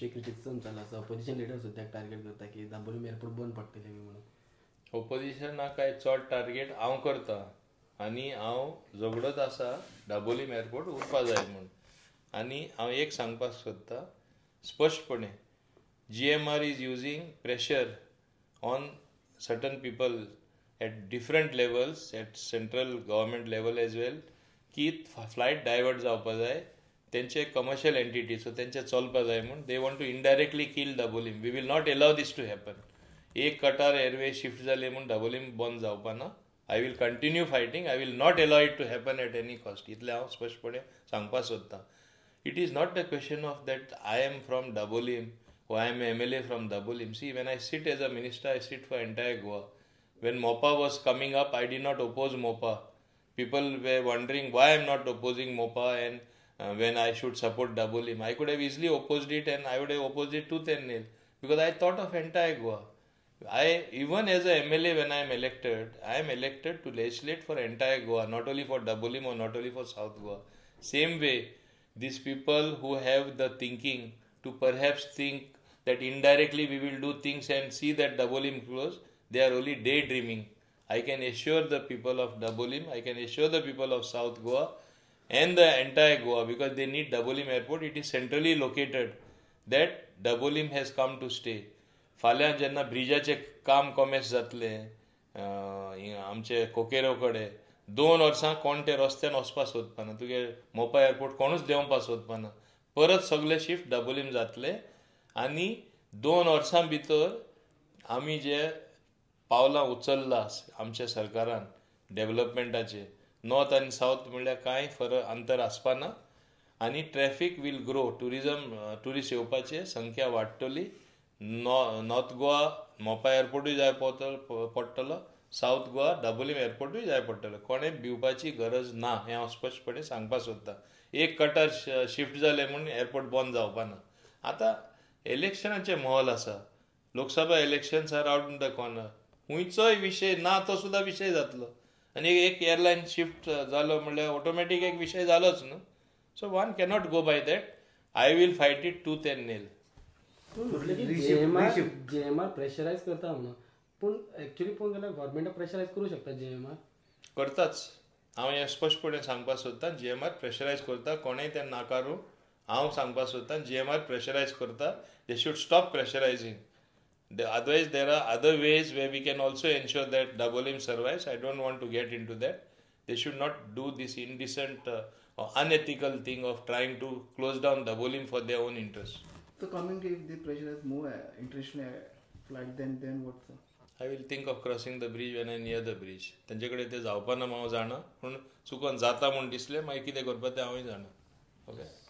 खुबशे क्रिटिसिजम चालू आसा. ऑपोजिशन लिडर सद्याक टार्गेट करता की दाबोलीम एअरपोर्ट बंद पडटले बी म्हणून. ऑपोजिशनाक काय चड टार्गेट हांव करता आनी हांव झगडत आसा दाबोलीम एअरपोर्ट उरपा जाय म्हूण. आनी हांव एक सांगपाक सोदता स्पश्टपणे, GMR is using pressure on certain people at different levels, at central government level as well, की फ्लायट डायवर्ट जावपा जाय, तेंचे कमर्शियल एंटिटी, सो तेंचे चलपा जाय म्हूण they want to indirectly kill Dabolim. We will not allow this to happen. एक कटार airway shift जाले म्हूण दाबोलीम बंद जावपा ना. I will continue fighting. I will not allow it to happen at any cost. इतलें हांव स्पश्टपणे सांगपाक सोदतां. It is not the question of that I am from Dabolim or I am MLA from Dabolim. See, when I sit as a minister, I sit for entire Goa. When Mopa was coming up, I did not oppose Mopa. People were wondering why I am not opposing Mopa and when I should support Dabolim. I could have easily opposed it and I would have opposed it tooth and nail because I thought of entire Goa. I, even as a MLA, when I am elected to legislate for entire Goa, not only for Dabolim or not only for South Goa. Same way, these people who have the thinking to perhaps think that indirectly we will do things and see that Dabolim close, they are only daydreaming. I can assure the people of Dabolim, I can assure the people of South Goa and the entire Goa, because they need Dabolim airport, it is centrally located, that Dabolim has come to stay. फाल्यां जेन्ना ब्रिजाचें काम कॉमेस जातलें आमचे कोकेरो कडेन, 2 वर्सां कोण ते रस्त्यान वचपाक सोदपाना, तुगे मोपा एअरपोर्ट कोणूच देंवपाक सोदपाना, परत सगळे शिफ्ट दाबोलीम जातले. आनी 2 वर्सां भितर आमी जे पावलां उचल्ला आमच्या सरकारान डेव्हलपमेंटाचे, नॉर्थ आनी सावथ म्हणल्यार कांय फरक अंतर आसपाना आनी traffic will grow, tourism tourist येवपाचे संख्या वाडटली. नॉर्थ गोवा मोपा एअरपोर्टूय जाय पडटलो, सावथ गोवा दाबोलीम एअरपोर्टूय जाय पडटलो. कोणें भिवपाची गरज ना हें हांव स्पश्टपणे सांगपाक सोदतां. एक कटर शिफ्ट जालें म्हूण एअरपोर्ट बंद जावपा ना. आतां इलेक्शनाचें माहोल आसा, Lok Sabha elections are out in the corner, खंयचोय विशय ना तो सुद्दां विशय जातलो आनी एक एअरलायन शिफ्ट जालो म्हणल्यार ऑटोमॅटीक एक विशय जालोच न्हू. So one cannot go by that. I will fight it tooth and nail. GMR pressurise करता म्हणून, पूण एक्चुअली पळोवंक गेल्यार गव्हर्मेंटाक प्रेशरायज करूं शकता जीएमआर करताच. हांव हें स्पश्टपणे सांगपाक सोदतां, जीएमआर प्रेशरायज करता, कोणेंय तें नाकारूं. हांव सांगपाक सोदतां जीएमआर प्रेशरायज करता. They should stop pressurising. Otherwise there are other ways where we can also ensure that Dabolim survives. I don't want to get into that. They should not do this indecent or unethical thing of trying to close down Dabolim for their own interest. So coming to if the pressure is more international flight, then what, sir? I will think of crossing the bridge when I near the bridge. तांचे कडेन ते जावपा ना हांव जाणा, पूण चुकोन जाता म्हूण दिसलें मागीर कितें करपा तें हांवूय जाणा. ओके.